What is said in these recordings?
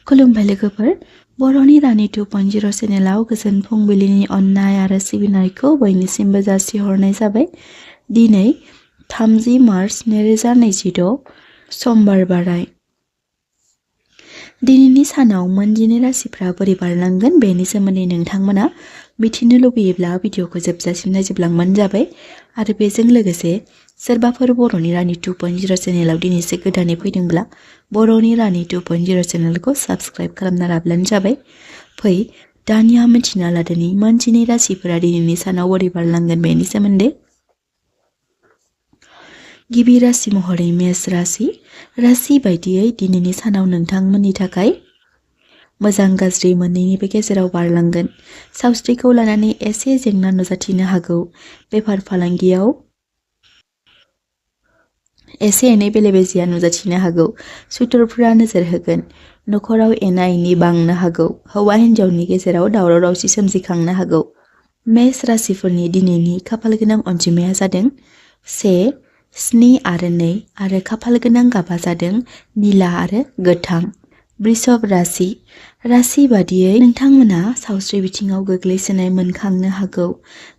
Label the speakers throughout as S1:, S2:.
S1: खुलुमबाय लोगोफोर, बर'नि रानि 2.0 चेनेलाव गोजोन फुंबिलिनि अननाय आरो सिबिनायखौ बयनिसिमबो जासिहरनाय जाबाय। दिनै 30 मार्च 2026 समबार बाराय। दिनैनि सानाव मोनजिनै राशिफ्रा बोरै बारलांगोन बेनि सोमोन्दै नोंथांमोना मिथिनो लुबैयोब्ला भिडिअखौ जोबजासिम नायजोबलांबानो जाबाय। आरो बेजों लोगोसे सोरबाफोर बर'नि रानि 2.0 चेनेलाव दिनैसो गोदानै फैदोंब्ला बर'नि रानि 2.0 चेनेलखौ साबस्क्राइब खालामना लाब्लानो जाबाय। फै दानिया मिथिना लादोनि मोनजिनै राशिफोरा दिनैनि सानाव बोरै बारलांगोन बेनि सोमोन्दै। गिबि राशि महरै मेष राशि। राशि बायदियै दिनैनि सानाव नोंथांमोननि थाखाय मोजां गाज्रि मोननैनिबो गेजेराव बारलांगोन। सावस्रिखौ लानानै एसे जेंना नुजाथिनो हागौ। बेफार फालांगियाव एसे एनै बेले-बेजेया नुजाथिनो हागौ। सुथुरफोरा नोजोर होगोन। नखराव एना एनि बांनो हागौ। हौवा हिन्जावनि गेजेराव दावराव दावसि सोमजिखांनो हागौ। मेष राशिफोरनि दिनैनि खाफालगोनां अनजिमाया जादों 1, 7 आरो 2 आरो खाफालगोनां गाबा जादों निला आरो गोथां। वृषभ राशि। राशि बादियै नोंथांमोना सावस्रि बिथिङाव गोग्लैसोनाय मोनखांनो हागौ।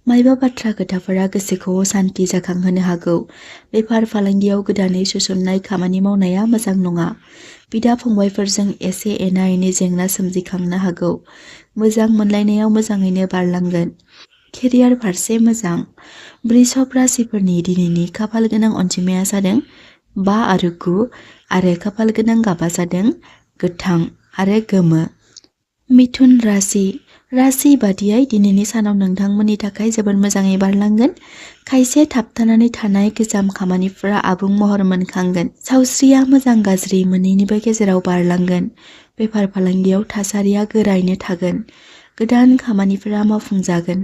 S1: मायबा बाथ्रा खोथाफोरा गोसोखौ सान्ति जाखांहोनो हागौ। बेफार फालांगियाव गोदानै सोसननाय खामानि मावनाया मोजां नङा। बिदा फंबायफोरजों एसे एना एनि जेंना सोमजिखांनो हागौ। मोजां मोनलायनायाव मोजाङैनो बारलांगोन। केरियार फारसे मोजां। वृषभ राशिफोरनि दिनैनि खाफालगोनां अनजिमाया जादों 5 आरो 9 आरो खाफालगोनां गाबा जादों गोथां आरो गोमो। मिथुन राशि। राशि बादियै दिनैनि सानाव नोंथांमोननि थाखाय जोबोद मोजाङै बारलांगोन। खायसे थाबथानानै थानाय गोजाम खामानिफोरा आबुं महर मोनखांगोन। सावस्रिया मोजां गाज्रि मोननैनिबो गेजेराव बारलांगोन। बेफार फालांगियाव थासारिया गोरायैनो थागोन। गोदान खामानिफोरा मावफुंजागोन।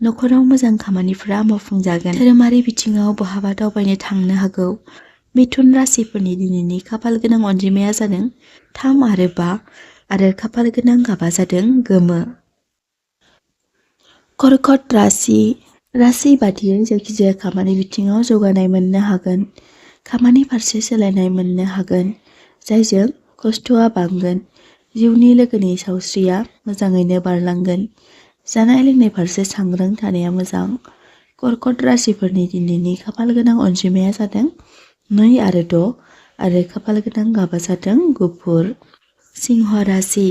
S1: नखराव मोजां खामानिफोरा मावफुंजागोन। धोरोमारि बिथिङाव बहाबा दावबायनो थांनो हागौ। मिथुन राशिफोरनि दिनैनि खाफालगोनां अनजिमाया जादों 3 आरो 5 आरो खाफालगोनां गाबा जादों गोमो। कर्कट राशि। राशि बादियै जायखिजाया खामानि बिथिङाव जौगानाय मोननो हागोन। खामानि फारसे सोलायनाय मोननो हागोन, जायजों खस्थ'आ बांगोन। जिउनि लोगोनि सावस्रिया मोजाङैनो बारलांगोन। जानाय लोंनाय फारसे सांग्रां थानाया मोजां। कर्कट राशिफोरनि दिनैनि खाफालगोनां अनजिमाया जादों 2 आरो 6 आरो खाफालगोनां गाबा जादों गुफुर। सिंह राशि।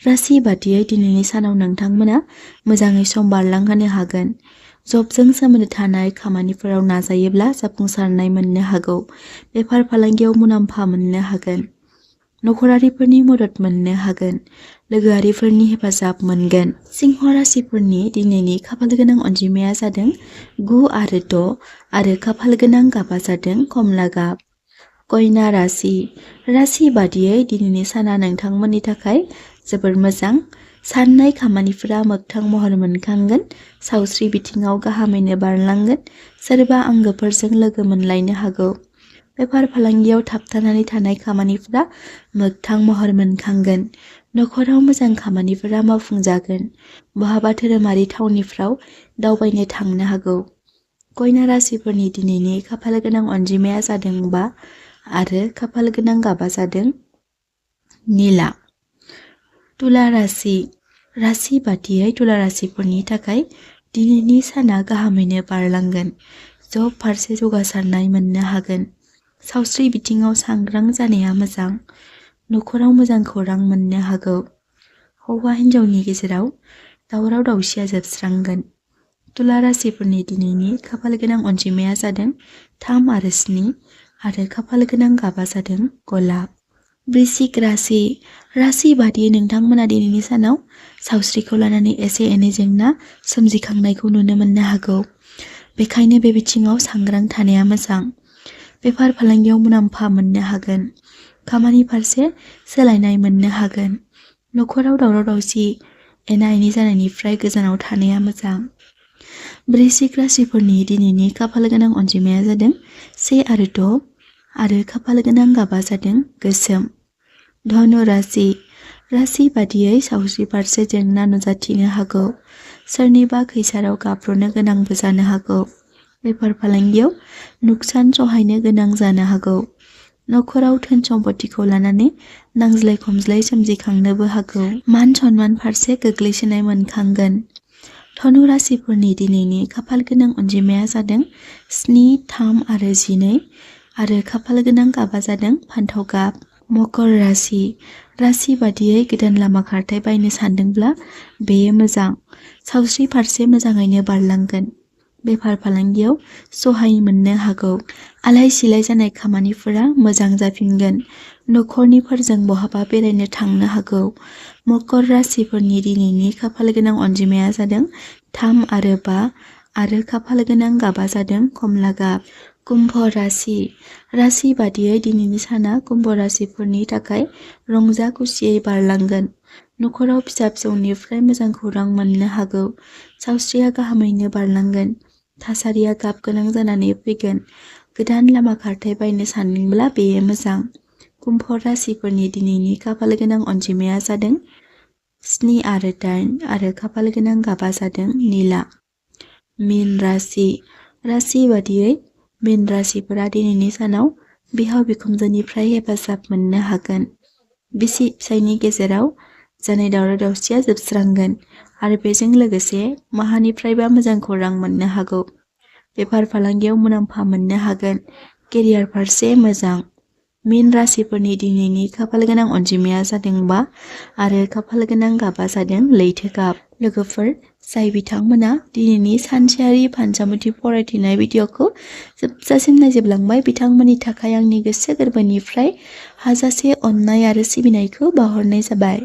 S1: राशि बादियै दिनैनि सानाव नोंथांमोना मोजाङै सम बारलांहोनो हागोन। जबजों सोमोन्दो थानाय खामानिफोराव नाजायोब्ला जाफुंसारनाय मोननो हागौ। बेफार फालांगियाव मुलाम्फा मोननो हागोन। नखरारिफोरनि मदद मोननो हागोन। लोगोआरिफोरनि हेफाजाब मोनगोन। सिंह राशिफोरनि दिनैनि खाफालगोनां अनजिमाया जादों 9 आरो 6 आरो खाफालगोनां गाबा जादों कमला गाब। कन्या राशि। राशि बादियै दिनैनि साना नोंथांमोननि थाखाय जोबोर मोजां। साननाय खामानिफोरा मोगथां महर मोनखांगोन। सावस्रि बिथिङाव गाहामैनो बारलांगोन। सोरबा आंगोफोरजों लोगो मोनलायनो हागौ। बेफार फालांगियाव थाबथानानै थानाय खामानिफोरा मोगथां महर मोनखांगोन। नखराव मोजां खामानिफोरा मावफुंजागोन। बहाबा धोरोमारि थावनिफ्राव दावबायनो थांनो हागौ। कन्या राशिफोरनि दिनैनि खाफालगोनां अनजिमाया जादों 5 आरो खाफालगोनां गाबा जादों निला। तुला राशि। राशि बादियै तुला राशिफोरनि थाखाय दिनैनि साना गाहामैनो बारलांगोन। जब फारसे जौगासारनाय मोननो हागोन। सावस्रि बिथिङाव सांग्रां जानाया मोजां। नखराव मोजां खौरां मोननो हागौ। हौवा हिन्जावनि गेजेराव दावराव दावसिया जोबस्रांगोन। तुला राशिफोरनि दिनैनि खाफालगोनां अनजिमाया जादों 3 आरो 7 आरो खाफालगोनां गाबा जादों गलाब। वृश्चिक राशि। राशि बादियै नोंथांमोना दिनैनि सानाव सावस्रिखौ लानानै एसे एनै जेंना सोमजिखांनायखौ नुनो मोननो हागौ। बेखायनो बे बिथिङाव सांग्रां थानाया मोजां। बेफार फालांगियाव मुलाम्फा मोननो हागोन। खामानि फारसे सोलायनाय मोननो हागोन। नखराव दावराव दावसि एना एनि जानायनिफ्राय गोजानाव थानाया मोजां। वृश्चिक राशिफोरनि दिनैनि खाफालगोनां अनजिमाया जादों 1 आरो 6 आरो खाफालगोनां गाबा जादों गोसोम। धनु राशि। राशि बादियै सावस्रि फारसे जेंना नुजाथिनो हागौ। सोरनिबा खैसाराव गाब्र'नो गोनांबो जानो हागौ। बेफार फालांगियाव नुकसान सहायनो गोनां जानो हागौ। नखराव धोन सम्पथिखौ लानानै नांज्लाय खमज्लाय सोमजिखांनोबो हागौ। मान सनमान फारसे गोग्लैसोनाय मोनखांगोन। धनु राशिफोरनि दिनैनि खाफाल गोनां अनजिमाया जादों 7, 3 आरो 12 आरो खाफाल गोनां गाबा जादों फान्थाव गाब। मकर राशि राशि बादियै गोदान लामा खारथाय बायनो सानदोंब्ला बेयो मोजां। सावस्रि फारसे मोजाङैनो बारलांगोन। बेफार फालांगियाव सहाय मोननो हागौ। आलाय सिलाय जानाय खामानिफोरा मोजां जाफिनगोन। नखरनिफोरजों बहाबा बेरायनो थांनो हागौ। मकर राशिफोरनि दिनैनि खाफाल गोनां अनजिमाया जादों 3 आरो 5 आरो खाफाल गोनां गाबा जादों कमला गाब। कुम्भ राशि राशि बादियै दिनैनि साना कुम्भ राशिफोरनि थाखाय रंजा खुसियै बारलांगोन। नखराव फिसा फिसौनिफ्राय मोजां खौरां मोननो हागौ। सावस्रिया गाहामैनो बारलांगोन। थासारिया गाब गोनां जानानै फैगोन। गोदान लामा खारथाय बायनो सानदोंब्ला बेयो मोजां। कुम्भ राशिफोरनि दिनैनि खाफाल गोनां अनजिमाया जादों 7 आरो 8 आरो खाफाल गोनां गाबा जादों निला। मीन राशि राशि बादियै मीन राशिफोरा दिनैनि सानाव बिहाव बिखुनजोनिफ्राय हेफाजाब मोननो हागोन। बिसि फिसायनि गेजेराव जानाय दावराव दावसिया जोबस्रांगोन आरो बेजों लोगोसे माहानिफ्रायबा मोजां खौरां मोननो हागौ। बेफार फालांगियाव मुलाम्फा मोननो हागोन। केरियार फारसे मोजां। मीन राशिफोरनि दिनैनि खाफाल गोनां अनजिमाया जादों 5 आरो खाफाल गोनां गाबा जादों लैथो गाब। लोगोफोर, जाय बिथांमोना दिनैनि सानसेयारि फानजामुथि फरायथिनाय भिडिअखौ जोबजासिम नायजोबलांबाय बिथांमोननि थाखाय आंनि गोसो गोरबोनिफ्राय हाजासे अननाय आरो सिबिनायखौ बावहरनाय जाबाय।